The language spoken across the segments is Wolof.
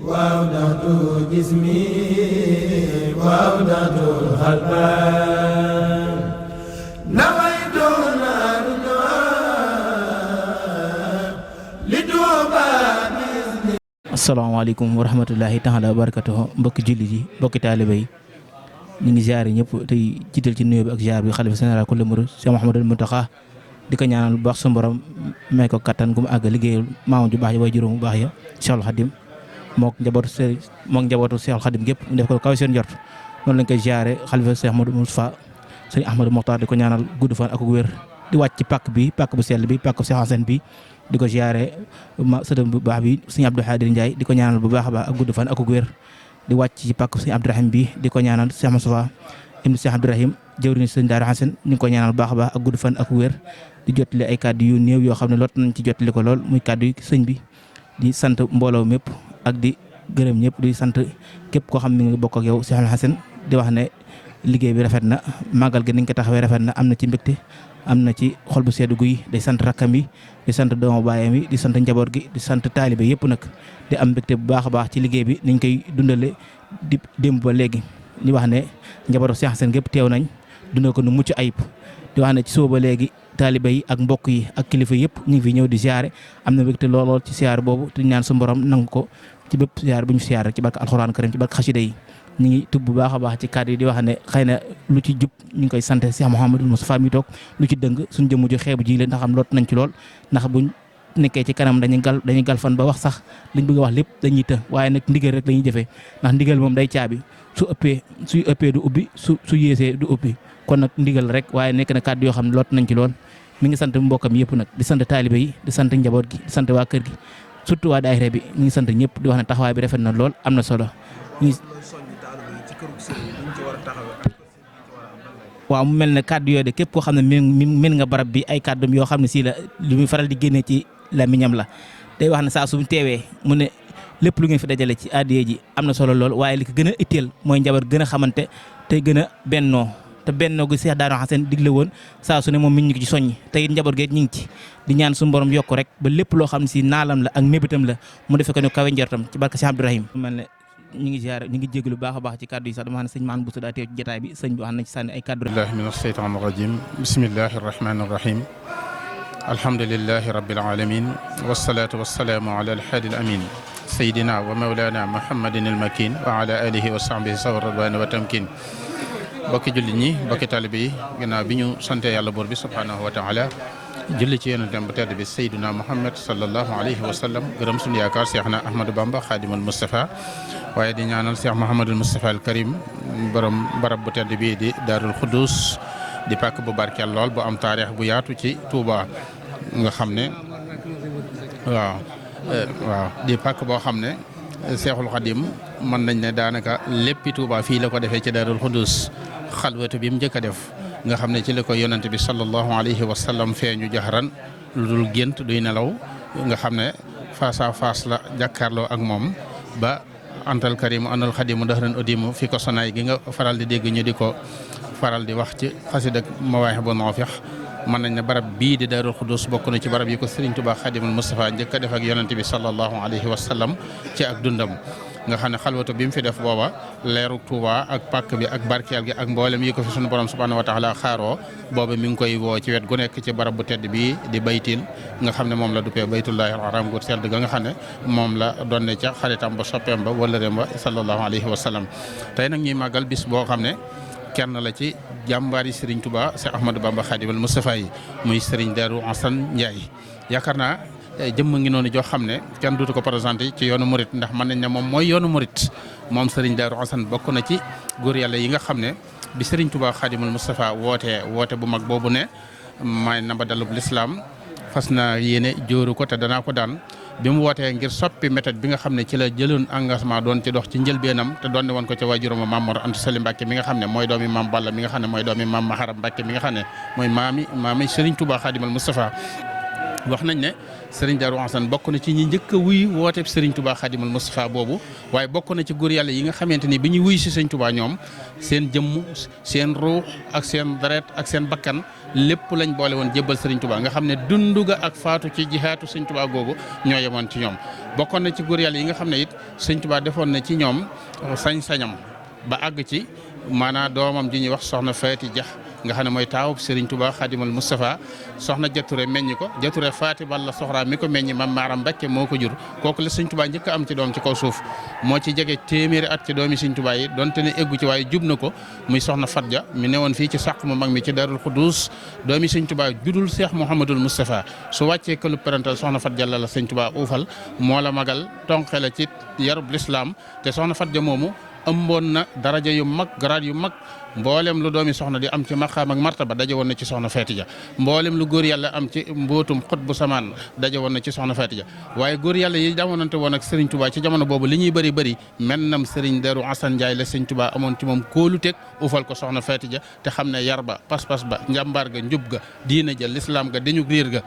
وأودعت جسمي وأودعت الخلق نويت الأرجاء لتوبى بإذني. asalaamaaleykum wa rahmatullahi taala wa barakatuh. mbokki jullit yi mbokki taalibe yi ñu ngi ziar ñëpp tey jiital ci nuyoo bi ak ziar bi xalifa général kullu murid Cheikh Mouhamadul Mountakha di ko ñaanal bu baax su borom may ko kattan gu mu àgg liggéeyal maamam ju baax yi way juróom bu baax ya Cheikhul Khadim mook njabootu Cheikhul Khadim gépp ñu def ko kaw seen njort noonu lañ koy ziare xalifa Cheikh Modou Moustapha sëñ Ahmadou Mokhtar di ko ñaanal gudd fan ak wér di wàcc ci pàkk bu sell bi pàkk bu Cheikh Hassane bi di ko ziare sëtam bu baax bi sëñ Abdou Khadir Ndiaye di ko ñaanal bu baax a baax ak gudd fan ak wér di wàcc ci pàkk sëñ Abdourahim bi di ko ñaanal Cheikh Moustapha ibn Cheikh Abdourahim jëwriñ sëñ Daara Hassane ñu ngi ko ñaanal bu baax a baax ak gudd fan ak wér di jotali ay kàddu yu néew yoo xam ne lot nañ ci jotali ko lool muy kàddu yi sëñ bi di sant mbooloo mépp ak di gërëm ñëpp di sant képp koo xam ne nga bokk ak yow Cheikh Hassane di wax ne liggéey bi rafet na màggal gi niñ ko taxawee rafet na am na ci mbégte am na ci xol bu seddu guy day sant rakkam yi di sant doomu baayam yi di sant njaboot gi di sant taalibe yëpp nag di am mbégte bu baax a baax ci liggéey bi niñ koy dundale di démb ba léegi ñu wax ne njabootu Cheikh Hassane gépp teew nañ dundal ko nu mucc ayib di wax ne ci suba ba léegi taalibe yi ak mbokk yi ak kilifa yëpp ñu ngi fi ñëw di ziare am na mbégte lool ci ziare boobu te ñaan su borom nangu ko ci bépp ziare bu ñu ziare rek ci barke alxuraan karim ci barke xasida yi ñu ngi tub bu baax a baax ci kàddu yi di wax ne xëy na lu ci jub ñu ngi koy sant Cheikh Mouhamadou Moustapha mi toog lu ci dëng suñ jëmm ju xeebu ji leen ndax am lot nañ ci lool ndax buñ nekkee ci kanam dañuy galfan ba wax sax liñ bëgg a wax lépp dañuy të waaye nag ndigal rek lañuy jëfee ndax ndigal moom day caabi su ëppee du ubbi su yéesee du ubbi kon nag ndigal rek waaye nekk na kàddu yoo xam ne lot nañ ci lool mi ngi sant mbokkam yëpp nag di sant taalibe yi di sant njaboot gi di sant waa kër gi surtout waa daayira bi ñu ngi sant ñëpp di wax ne taxawaay bi rafet na lool am na solo. waaw mu mel ne kàddu yooyu de képp koo xam ne mën nga barab bi ay kàddum yoo xam ne si la lu muy faral di génnee ci làmmiñam la day wax ne saa su teewee mu ne lépp lu ngeen fi dajale ci addiya ji am na solo lool waaye li ko gën a itteel mooy njaboot gën a xamante te gën a bennoo te bennoo gu Cheikh Daara Hassane digle woon saa su ne moom mi ngi ci soññi te it njaboot geet ñu ngi ci di ñaan suñu borom yokk rek ba lépp loo xam ne si naalam la ak mébitam la mu defe ko ne kawe njortam ci barke Cheikh Abdourahim mel ne ñu ngi ziar ñu ngi jégalu baax a baax ci kàddu yi sax dama xam ne sëñ Maane Bousso daa teew ci jotaay bi sëñ bi wax nañ ci sànni ay kàddu billahi min asheytaan irajim bismillahi arrahmani irrahim alhamdulilahi rabbil alamin wasalaatu wasalaamu ala alhaadi al amin sayidina wa mawlana muhammadin al makin wa ala alihi wa sahbihi sawa radwani wa tamkin bokki jullit ñi bokki talibe yi ginnaaw bi ñu sante yàlla buur bi subhanahu wa taala julli ci yonentem bu tedd bi sayduna muhammad sallallahu alayhi wa sallam gërëm suñu yaakaar Cheikhna Ahmadou Bamba xaadimul Moustapha waaye di ñaanal Cheikh Mouhamadul Moustapha al Karim borom barab bu tedd bii di Daarul Xuddus di pàkk bu barkeel lool bu am taarix bu yaatu ci Touba nga xam ne waaw di pàkk boo xam ne Cheikhul Khadim mën nañ ne daanaka léppi Touba fii la ko defee ci Daarul Xuddus xalwatu bi mu njëkk a def nga xam ne ci la ko yonante bi sallallahu alayhi wa sallam feeñu jaxaran lu dul gént duy nelaw nga xam ne face à face la jàkkaarloo ak moom ba antal karimu anal xadimu dahran odimu fi ko sonaay gi nga faral di dégg ñu di ko faral di wax ci xasida Mawaahibu Naafi' mën nañ ne barab bii di Daarul Xuddus bokk na ci barab yi ko Serigne Touba Xadimul Moustapha njëkk a def ak yonante bi sallallahu alayhi wa sallam ci ak dundam nga xam ne xalwatu bi mu fi def booba leeru Touba ak pàkk bi ak barkeel gi ak mboolem yi ko fi sunu borom subhanahu wa taala xaaroo booba mi ngi koy woo ci wet gu nekk ci barab bu tedd bii di baytil nga xam ne moom la duppee baytullahi al-haram gu sell ga nga xam ne moom la donne ca xaritam ba soppeem ba wëllëreem ba sallallahu alayhi wa sallam tey nag ñuy màggal bis boo xam ne kenn la ci jàmbaari Serigne Touba Cheikh Ahmadou Bamba Khadimul Moustapha yi muy Serigne Darou Hassane Ndiaye yaakaar naa jëmm ngi noonu joo xam ne kenn duutu ko présenté ci yoonu murit ndax mën nañ ne moom mooy yoonu murit moom Serigne Darou Hassane bokk na ci góor yàlla yi nga xam ne bi Serigne Touba Khadimul Moustapha woote bu mag boobu ne may namba dalub l'islam fas na yéene jóoru ko te danaa ko daan bi mu wootee ngir soppi méthode bi nga xam ne ci la jëloon engagement doon ci dox ci njëlbeenam te doon ne woon ko ca waajuram Maam Mor Anta Sali Mbàkke mi nga xam ne mooy doomi Maam Balla mi nga xam ne mooy doomi Maam Maharam Mbàkke mi nga xam ne mooy maami Serigne Touba Khadimul Moustapha wax nañ ne Serigne Darou Assane bokk na ci ñi njëkk a wuy wooteeb Serigne Touba Khadimul Moustapha boobu waaye bokk na ci góor yàlla yi nga xamante ni bi ñu wuy si Serigne Touba ñoom seen jëmm seen ruux ak seen deret ak seen bakkan lépp lañ boole woon jébbal Serigne Touba nga xam ne dundu ga ak faatu ci jihaatu Serigne Touba googu ñoo yemoon ci ñoom. bokkoon na ci góor yàlla yi nga xam ne it Serigne Touba defoon na ci ñoom sañ-sañam ba àgg ci maanaam doomam ji ñuy wax soxna Faati Jax nga xam ne mooy taawub Serigne Touba Khadimul Moustapha soxna Jature meññi ko Jature Faati Balla Soxra mi ko meññi Mam Maaram Mbakke moo ko jur kooku la Serigne Touba njëkk a am ci doom ci kaw suuf moo ci jege téeméeri at ci doomi Serigne Touba yi donte ne eggu ci waaye jub na ko muy soxna Fatja mi newoon fii ci sàq mu mag mi ci Darul Xuddus doomi Serigne Touba judul Cheikh Mouhamadul Moustapha su wàccee këlu parental soxna Fatja la Serigne Touba uufal moo la magal tonke la ci yarub l'islam te soxna Fatja moomu ëmboon na daraja yu mag garaat yu mag mboolem lu doomi soxna di am ci maqaam ak martaba daje woon na ci soxna Faati Ja mboolem lu góor yàlla am ci mbootum xut bu samaan daje woon na ci soxna Faati Ja waaye góor yàlla yi jamonante woon ak Serigne Touba ci jamono boobu li ñuy bëri mennam Serigne Darou Assane Ndiaye la Serigne Touba amoon ci moom kóolu teg ufal ko soxna Faati Ja te xam ne yar ba pas-pas ba njàmbaar ga njub ga diina ja l'islam ga dañu réer ga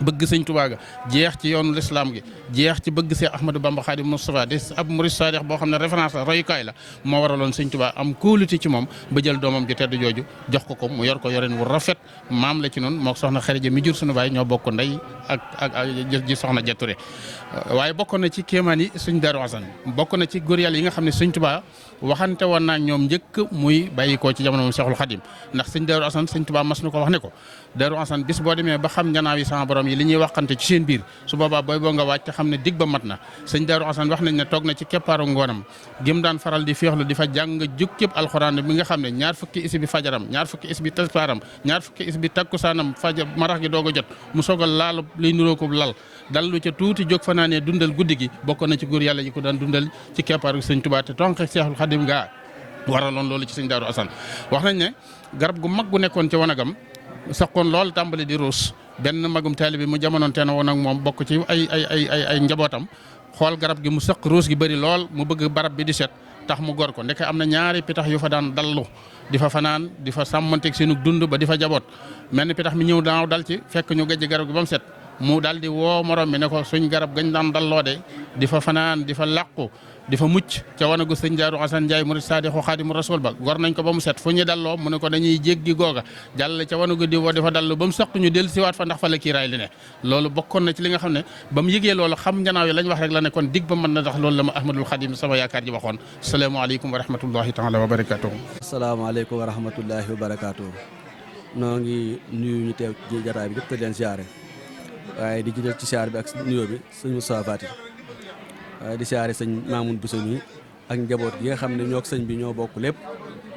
bëgg sëñ Tuubaa ga jeex ci yoonu lislaam gi jeex ci bëgg Seex Ahmadou Bamba Xaadim Moustapha di ab murid saadix boo xam ne référence la royukaay la moo waraloon sëñ Tuubaa am kóolute ci moom ba jël doomam ju tedd jooju jox ko mu yor ko yorin wu rafet maam la ci noonu moo soxna Xarija mi jur sunu baay ñoo bokk ndey ak ji soxna Jature waaye bokk na ci kéemaan yi sëñ Darou Assane bokk na ci góor yàlla yi nga xam ne sëñ Tuubaa waxante woon naa ñoom njëkk muy bàyyi ko ci jamono moom Seexul Xadim ndax sëñ Darou Assane sëñ Tuubaa mas na ko wax ne ko Darou Assane bis boo demee ba xam njanaaw yi sama borom yi li ñuy waxante ci seen biir su boobaa booy boo nga wàcc te xam ne dig ba mat na sëñ Darou Assane wax nañ ne toog na ci keppaaru ngoonam gim daan faral di féexlu di fa jàng jukkib alxuraan bi nga xam ne ñaar fukki is bi fajaram ñaar fukki is bi tasbaaram ñaar fukki is bi takkusaanam fajar marax gi doog a jot mu soog a laal liy nuroo ko lal dallu ca tuuti jóg fa naa ne dundal guddi gi bokk na ci góor yàlla yi ko daan dundal ci keppaaru sëñ Tuubaa te tonk Seexul Xadim gaa waraloon loolu ci sëñ Darou Assane wax nañ ne garab gu mag gu nekkoon ci wanagam saxoon lool tàmbali di ruus benn magum taalibe bi mu jamonoon te ne woon ak moom bokk ci ay njabootam xool garab gi mu sëq ruus gi bëri lool mu bëgg barab bi di set tax mu gor ko ndeke am na ñaari pitax yu fa daan dallu di fa fanaan di fa sàmmanteeg seenu dund ba di fa jaboot mel ni pitax mi ñëw daaw dal ci fekk ñu gëj garab gi ba mu set mu daal di woo morom mi ne ko suñ garab gañ daan dalloo de di fa fanaan di fa làqu di fa mucc ca wanagu sëñ Darou Assane Ndiaye murid saadixu Xaadimu Rasuul ba gor nañ ko ba mu set fu ñu dalloo mu ne ko dañuy jéggi googa jàll ca wanagu di woo di fa dallu ba mu saq ñu del siwaat fa ndax fa la kiiraay li ne loolu bokkoon na ci li nga xam ne ba mu yëgee loolu xam njanaaw yi lañ wax rek la ne kon dig ba mën na tax loolu la ma Ahmadul Xadim sama yaakaar ji waxoon asalaamaaleykum wa rahmatullahi taala wa barakatuhu asalaamaaleykum wa rahmatullahi wa barakatuhu noo ngi nuyu ñu teew ci jataay bi yëpp te leen siyaare waaye di jiital ci siyaare bi ak nuyoo bi sëñ Moustapha Fati waaye di siyaare sëñ Mamoun Bousso mi ak njaboot gi nga xam ne ñoo ak sëñ bi ñoo bokk lépp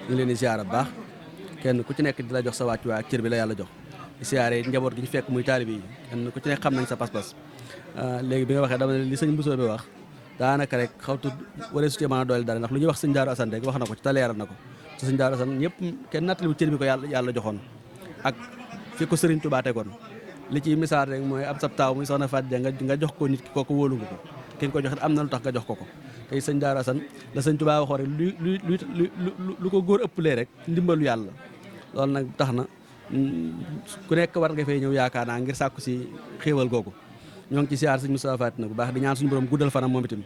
ñu leen di siyaare bu baax kenn ku ci nekk di la jox sa wàccuwaay ak cër bi la yàlla jox di siyaare njaboot gi ñu fekk muy taalibe yi kenn ku ci nekk xam nañ sa pas-pas léegi bi nga waxee dama ne li sëñ Bousso bi wax daanaka rek xawtu waree su ci mën a doole dara ndax lu ñuy wax sëñ Darou Assane rek wax na ko ci te leeral na ko te sëñ Darou Assane ñëpp kenn nattaliwu cër bi ko yàlla joxoon ak fi ko Sëriñ Tuubaa tegoon li ci misaal rek mooy ab sab taaw muy soxna Fatou nga jox ko nit ki kooku wóolu nga ko ki nga ko joxe am na lu tax nga jox ko tey sëñ Darou Assane la sëñ Tuubaa waxoo rek lu ko góor ëppalee rek ndimbalu yàlla loolu nag tax na ku nekk war nga fay ñëw yaakaar naa ngir sàkku si xéewal googu ñoo ngi ci siyaar sëñ Moustapha Faty nag bu baax di ñaan suñu borom guddal fanam moom itam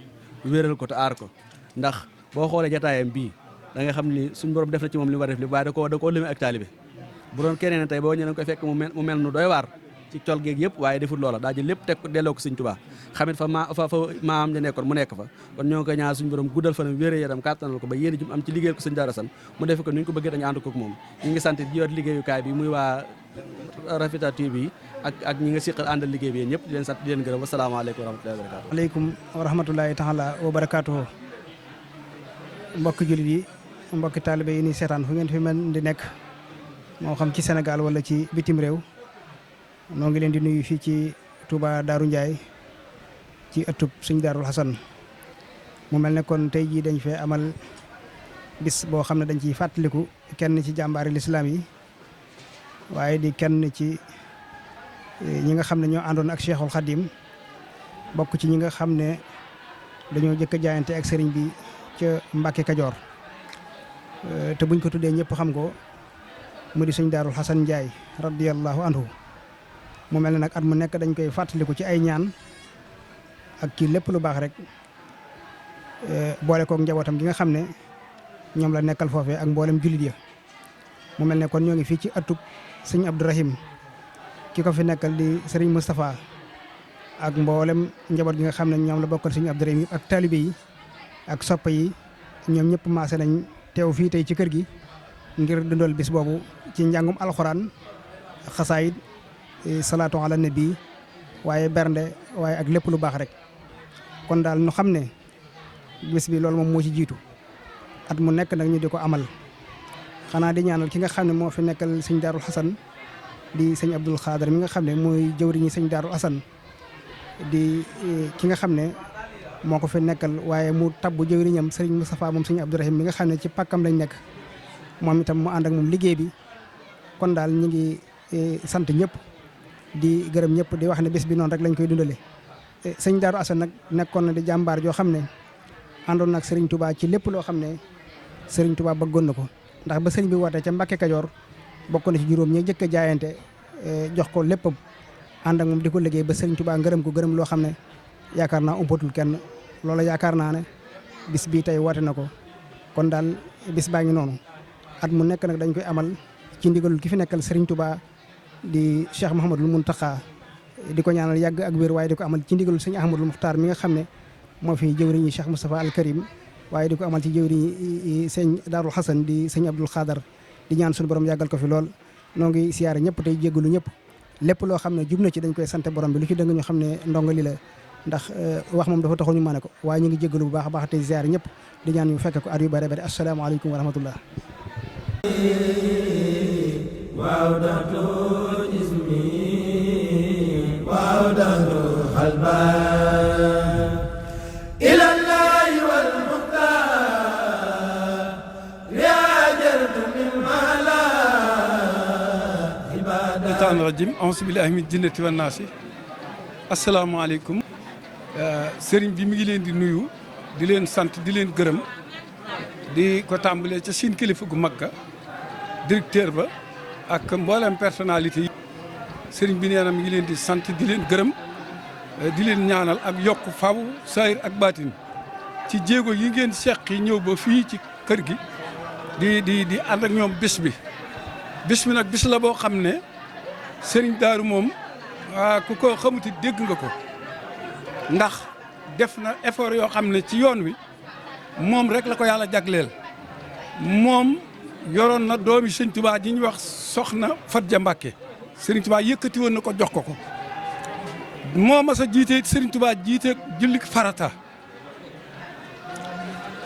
wéeral ko te aar ko ndax boo xoolee jataayam bii da nga xam ni suñu borom def na ci moom li mu war a def li waaye da koo lëme ak taalibe bu doon keneen tey boo ñëwee koy fekk mu mel nu doy waar ci col geeg yëpp waaye deful loola daa jël lépp teg ko delloo ko sëñ Tuubaa xamit fa maam ja nekkoon mu nekk fa kon ñoo ngi koy ñaan suñu borom guddal fanam wéré yaram kàttanal ko ba yéen jum am ci liggéeyal ko sëñ Darou Assane mu defe ko ni ñu ko bëggee dañu ànd ko ak moom ñu ngi sant di yor liggéeyukaay bi muy waa Rafita TV ak ñi nga siqal àndal liggéey bi yéen ñëpp di leen sant di leen gërëm wasalaamaaleykum wa rahmatullahi wa barakatuh aleykum wa rahmatullahi taala wa barakatuhu mbokki jullit yi mbokki taalibe yi ni seetaan fu ngeen fi mën di nekk moo xam ci Sénégal wala ci bitim réew noo ngi leen di nuyu fii ci Touba Darou Ndiaye ci ëttub Sëñ Darou Assane mu mel ne kon tey jii dañ fee amal bis boo xam ne dañ ciy fàttaliku kenn ci jàmbaari lislaam yi waaye di kenn ci ñi nga xam ne ñoo àndoon ak Cheikhul Khadim bokk ci ñi nga xam ne dañoo jëkk a jaayante ak sëriñ bi ca Mbàkke Kajoor te buñ ko tuddee ñëpp xam ko mu di Sëñ Darou Assane Ndiaye radiyallahu anhu mu mel ne nag at mu nekk dañ koy fàttaliku ci ay ñaan ak ci lépp lu baax rek boole kook njabootam gi nga xam ne ñoom la nekkal foofee ak mboolem jullit ya mu mel ne kon ñoo ngi fii ci atub sëñ Abdourahim ki ko fi nekkal di sëriñ Moustapha ak mboolem njaboot gi nga xam ne ñoom la bokkal sëñ Abdourahim yi ak taalibe yi ak soppa yi ñoom ñëpp maase nañ teew fii tey ci kër gi ngir dundal bis boobu ci njàngum alxuraan xasaayid salaatu ala nabi waaye bernde waaye ak lépp lu baax rek kon daal ñu xam ne bis bi loolu moom moo ci jiitu at mu nekk nag ñu di ko amal xanaa di ñaanal ki nga xam ne moo fi nekkal sëñ Daarul Xasan di sëñ Abdul Xaadar mi nga xam ne mooy jëwriñi sëñ Daarul Xasan di ki nga xam ne moo ko fi nekkal waaye mu tabbu jëwriñam sëriñ Moustapha moom sëñ Abdourahim mi nga xam ne ci pàkkam lañ nekk moom itam mu ànd ak moom liggéey bi kon daal ñu ngi sant ñëpp di gërëm ñëpp di wax ne bés bi noonu rek lañ koy dundale sëñ Daaru Asan nag nekkoon na di jàmbaar joo xam ne àndoon nag Serigne Touba ci lépp loo xam ne Serigne Touba bëggoon na ko ndax ba sëriñ bi wootee ca Mbàkke Kajoor bokk na ci juróom ñi jëkk a jaayante jox ko léppam ànd ak moom di ko liggéey ba Serigne Touba ngërëm ko gërëm loo xam ne yaakaar naa umpatul kenn loola yaakaar naa ne bis bii tey woote na ko kon daal bis baa ngi noonu at mu nekk nag dañ koy amal ci ndigalul ki fi nekkal Serigne Touba di Cheikh Mouhamadul Mountakha di ko ñaanal yàgg ak wér waaye di ko amal ci ndigalul sëñ Ahmadul Muxtaar mi nga xam ne moo fi jëwriñi Cheikh Moustapha Al Karim waaye di ko amal ci jëwriñi sëñ Daarul Xasan di sëñ Abdul Xaadar di ñaan suñu borom yàggal ko fi lool noo ngi siyaare ñëpp tey jéggalu ñëpp lépp loo xam ne jub na ci dañ koy sante borom bi lu ci dëng ñu xam ne ndongo li la ndax wax moom dafa taxu ñu mane ko waaye ñu ngi jéggalu bu baax a baax tey siyaare ñëpp di ñaan ñu fekk ko at yu bare bare asalaamaaleykum wa rahmatullah waaw daxtu ismi waaw daxtu xalba ilallahi wal muxtaar yaajartu min mala shaytaan rajim auzu billahi min jinnati wan naasi asalaamaaleykum sëriñ bi mi ngi leen di nuyu di leen sant di leen gërëm di ko tàmbalee ca seen kilifa gu mag ga directeur ba ak mboolem personnalité yi sëriñ bi nee na mi ngi leen di sant di leen gërëm di leen ñaanal ak yokk faw saayir ak baatin ci jéego yi ngeen seq yi ñëw ba fii ci kër gi di ànd ak ñoom bis bi nag bis la boo xam ne sëriñ Daaru moom ku ko xamuti dégg nga ko ndax def na effort yoo xam ne ci yoon wi moom rek la ko yàlla jagleel moom yoroon na doomi sëñ Tuubaa ji ñuy wax soxna Fatja Mbàkke sëriñ Tuubaa yëkkati woon na ko jox ko ko moo mas a jiite sëriñ Tuubaa jiite julli farata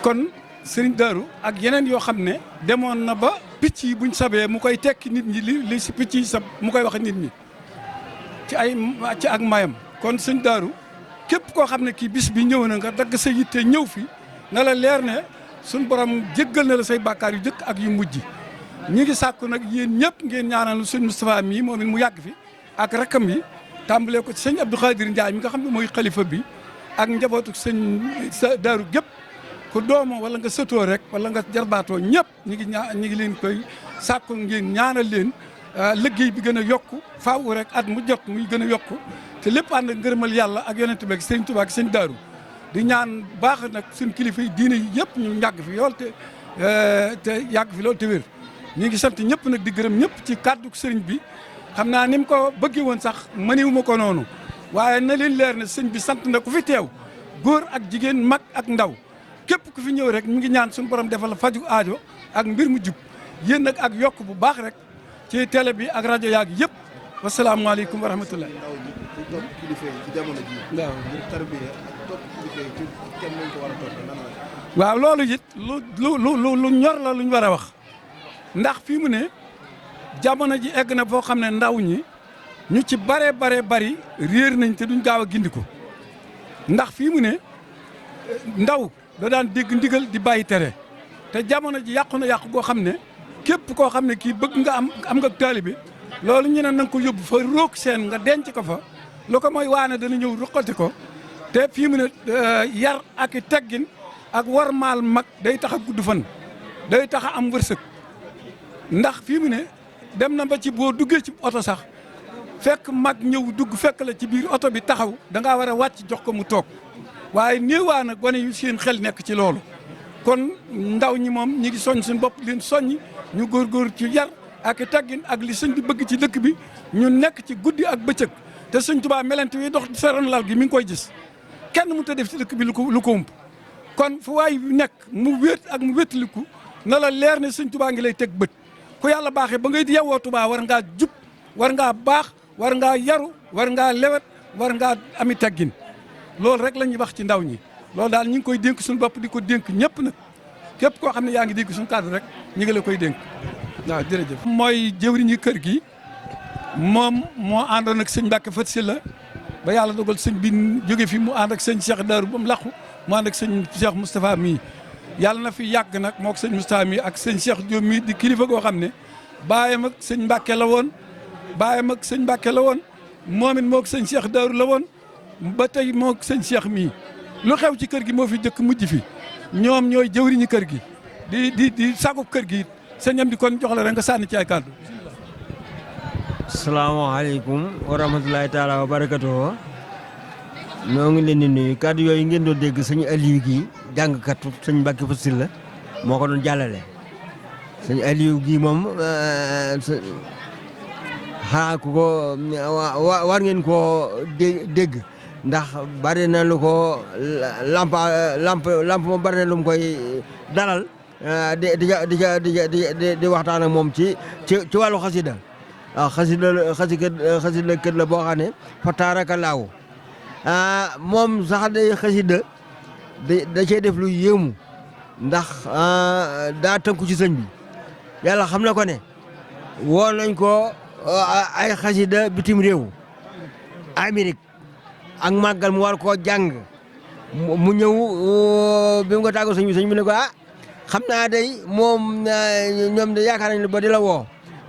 kon sëriñ Daaru ak yeneen yoo xam ne demoon na ba picc yi buñ sabee mu koy tekki nit ñi li si picc yi sab mu koy wax nit ñi ci ak mayam kon sëñ Daaru képp koo xam ne kii bis bi ñëw na nga dagg sa yitte ñëw fi na la leer ne suñ borom jéggal na la say bàkkaar yu jëkk ak yu mujj ñi ngi sàkku nag yéen ñëpp ngeen ñaanal sëñ Moustapha mii moom it mu yàgg fi ak rakkam yi tàmbalee ko ci sëñ Abdou Khadir Ndiaye mi nga xam ne mooy xalifa bi ak njabootu sëñ Daaru gépp ku doomo wala nga sëtoo rek wala nga jarbaatoo ñëpp ñi ngi leen koy sàkku ngeen ñaanal leen liggéey bi gën a yokku faaw rek at mu jot muy gën a yokku te lépp ànd ak ngërëmal yàlla ak yonent bi ak sëñ Tuubaa ak sëñ Daaru di ñaan baax nag suñ kilifa yi diine yi yëpp ñu yàgg fi lool te yàgg fi lool te wér ñu ngi sant ñëpp nag di gërëm ñëpp ci kàddu sëriñ bi xam naa ni mu ko bëggee woon sax mëniwu ma ko noonu waaye na leen leer ne sëñ bi sant na ku fi teew góor ak jigéen mag ak ndaw képp ku fi ñëw rek ñu ngi ñaan suñu borom defal faju aajo ak mbir mu jub yéen nag ak yokk bu baax rek ci télé bi ak rajo yaag yëpp wasalaamaaleykum wa rahmatullah. waaw loolu it lu ñor la lu ñu war a wax ndax fii mu ne jamono ji egg na foo xam ne ndaw ñi ñu ci bare bari réer nañ te duñ gaaw a gindi ko ndax fii mu ne ndaw da daan dégg ndigal di bàyyi tere te jamono ji yàqu na yàqu goo xam ne képp koo xam ne kii bëgg nga am nga taalibe loolu ñu ne na nga ko yóbbu fa roog seen nga denc ko fa lu ko mooy waane dana ñëw ruqati ko te fii mu ne yar ak i teggin ak war maal mag day tax a gudd fan day tax a am wërsëg ndax fii mu ne dem na ba ci boo duggee ci oto sax fekk mag ñëw dugg fekk la ci biir oto bi taxaw da ngaa war a wàcc jox ko mu toog waaye néewaa na gone yu seen xel nekk ci loolu kon ndaw ñi moom ñi ngi soññ suñu bopp leen soññ ñu góorgóor ci yar ak teggin ak li sëñ bi bëgg ci dëkk bi ñu nekk ci guddi ak bëccëg te sëñ Tuubaa melante wi dox seron lal gi mi ngi koy gis kenn mu ta def ci dëkk bi lu ko ump kon fu waay nekk mu wéet ak mu wéetaliku na la leer ne sëñ Tuubaa ngi lay teg bët ku yàlla baaxee ba ngay yewoo Tuubaa war ngaa jub war ngaa baax war ngaa yaru war ngaa lewet war ngaa ami teggin loolu rek la ñuy wax ci ndaw ñi loolu daal ñu ngi koy dénk suñu bopp di ko dénk ñëpp nag képp koo xam ne yaa ngi dégg suñu kàddu rek ñu ngi la koy dénk waaw jërëjëf. mooy jëwriñu kër gi moom moo àndoon ak sëñ Mbàkke Fat Sylla ba yàlla dogal sëñ bi jóge fi mu ànd ak sëñ Cheikh Darou ba mu laqu mu ànd ak sëñ Cheikh Moustapha mii yàlla na fi yàgg nag moo ko sëñ Moustapha mii ak sëñ Cheikh Diop mii di kilifa goo xam ne baayam ak sëñ Mbàkke la woon baayam ak sëñ Mbàkke la woon moom it moo ko sëñ Cheikh Darou la woon ba tey moo ko sëñ Cheikh mii lu xew ci kër gi moo fi jëkk mujj fi ñoom ñooy jëwriñu kër gi di sagub kër gi it sëñam di kon jox la rek nga sànni ci ay kàddu. salaamaaleykum wa rahmatulahi taala wa barakatuh noo ngi leen di nuyu kàddu yooyu ngeen doon dégg sëñ Aliou gi jàngkat sëñ Mbàkke Fat Sylla moo ko doon jàllale sëñ Aliou gi moom xanaa ku ko war ngeen koo dégg ndax bari na lu ko lamp moom bari na lu mu koy dalal di waxtaan ak moom ci wàllu xasida waaw xasida kër la boo xam ne fa taaraka laaw moom sax day xasida da cee def lu yéemu ndax daa tënku ci sëñ bi yàlla xam na ko ne woo nañ ko ay xasida bitim réew Amérique ak màggal mu war koo jàng mu ñëw bi mu ko tàggoo sëñ bi ne ko xam naa day moom ñoom de yaakaar nañ ba di la woo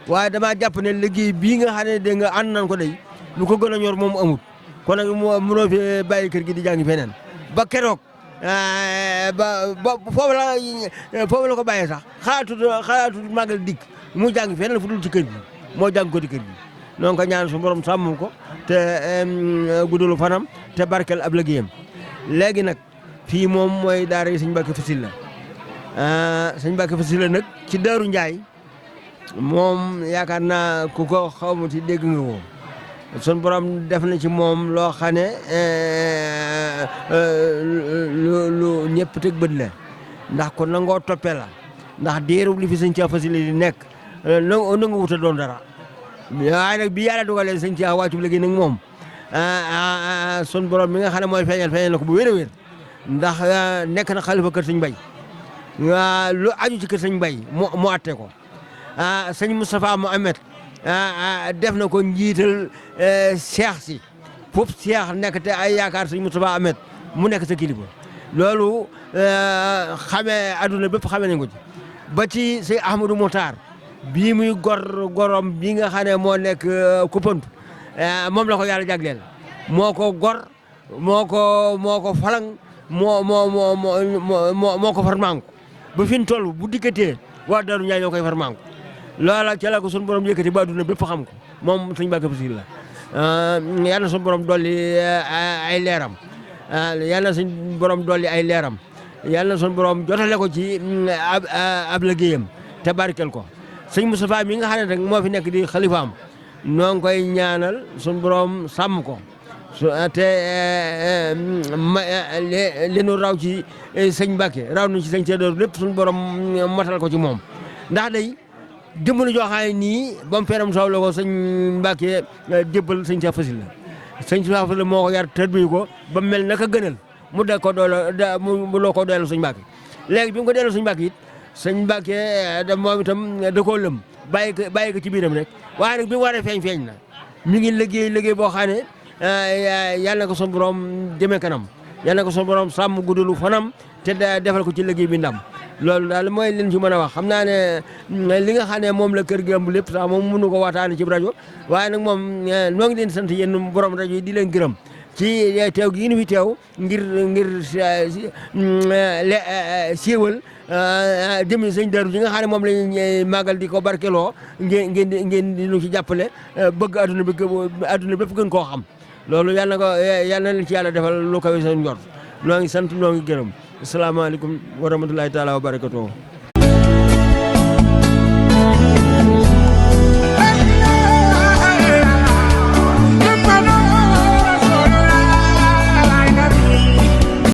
waaye damaa jàpp ne liggéey bii nga xam ne dégg nga ànd nañ ko day lu ko gën a ñor moom amut kon nag mënoo fi bàyyi kër gi di jàngi feneen ba keroog ba foofu la ko bàyyee sax xalaatut màggal dikk mu jàngi feneen fu dul ci kër gi moo jàng ko di kër gi noonu ko ñaan su borom sàmm ko te guddalu fanam te barkel ab liggéeyam léegi nag fii moom mooy daara yi sëñ Mbàkke Fat Sylla sëñ Mbàkke Fat Sylla nag ci Daaru Njaay moom yaakaar naa ku ko xawma ci dégg nga ko sun borom def na ci moom loo xam ne lu ñëpp teg bët la ndax ko nangoo toppee la ndax diirub li fi sëñ Cheikh Fat Sylla di nekk nanga wuta doon dara waaye nag bi yàlla dogalee sëñ Cheikh wàccu léegi nag moom sun borom mi nga xam ne mooy feeñal na ko bu wér a wér ndax nekk na xalifa kër sëñ Bay lu aju ci kër sëñ Bay mu atte ko sëñ Moustapha Mohamed def na ko njiital seex si foofu seex nekk te ay yaakaar sëñ Moustapha Mohamed mu nekk sa kilifa loolu xamee adduna bépp xamee nañ ko ci ba ci sëñ Ahmadou Mouhtar bii muy gorom bii nga xam ne moo nekk Koupantou moom la ko yàlla jagleel moo ko gor moo ko falang moo ko farmanku ba fi mu toll bu dikkatee waa Daaru Njaay ñoo koy farmanku loola ca la ko sunu borom yëkkati ba adduna bépp xam ko moom sëñ Mbàkke Fat Sylla yal na sunu borom dolli ay leeram yal na sunu borom dolli ay leeram yal na sunu borom jotale ko ci ab liggéeyam te barkel ko sëñ Moustapha mi nga xam ne rek moo fi nekk di xalifaam noo ngi koy ñaanal sunu borom sàmm ko te li nu raw ci sëñ Mbàkke raw nu ci sëñ Seydou lépp sunu borom matal ko ci moom ndax day jëmbalu joo xam ne nii ba mu feeram soow la ko sëñ Mbàkke jébbal sëñ Cheikh Fat Sylla sëñ Cheikh Fat Sylla moo ko yar tërbiyu ko ba mel naka gënal mu de ko mu loo ko doyal sëñ Mbàkke léegi bi mu ko delloo sëñ Mbàkke it sëñ Mbàkke da moom itam da koo lëm bàyyi ko ci biiram rek waaye nag bi mu waree feeñ na mi ngi liggéey boo xam ne yàlla na ko son borom jëmee kanam yàlla na ko son borom sàmm guddalu fanam te defal ko ci liggéey bi ndam loolu daal mooy leen ci mën a wax xam naa ne li nga xam ne moom la kër gi ëmb lépp sax moom mënu ko waxtaane ci rajo waaye nag moom noo ngi leen sant yéen borom rajo yi di leen gërëm ci teew gi ñu fi teew ngir siiwal jëmmi sëñ Darou ji nga xam ne moom lañ màggal di ko barkeloo ngeen di ñu ci jàppale bëgg adduna bépp gën koo xam loolu yal na leen ci yàlla defal lu kawe seen njort noo ngi sant noo ngi gërëm asalaamaaleykum wa rahmatulahi taala wa barakatuh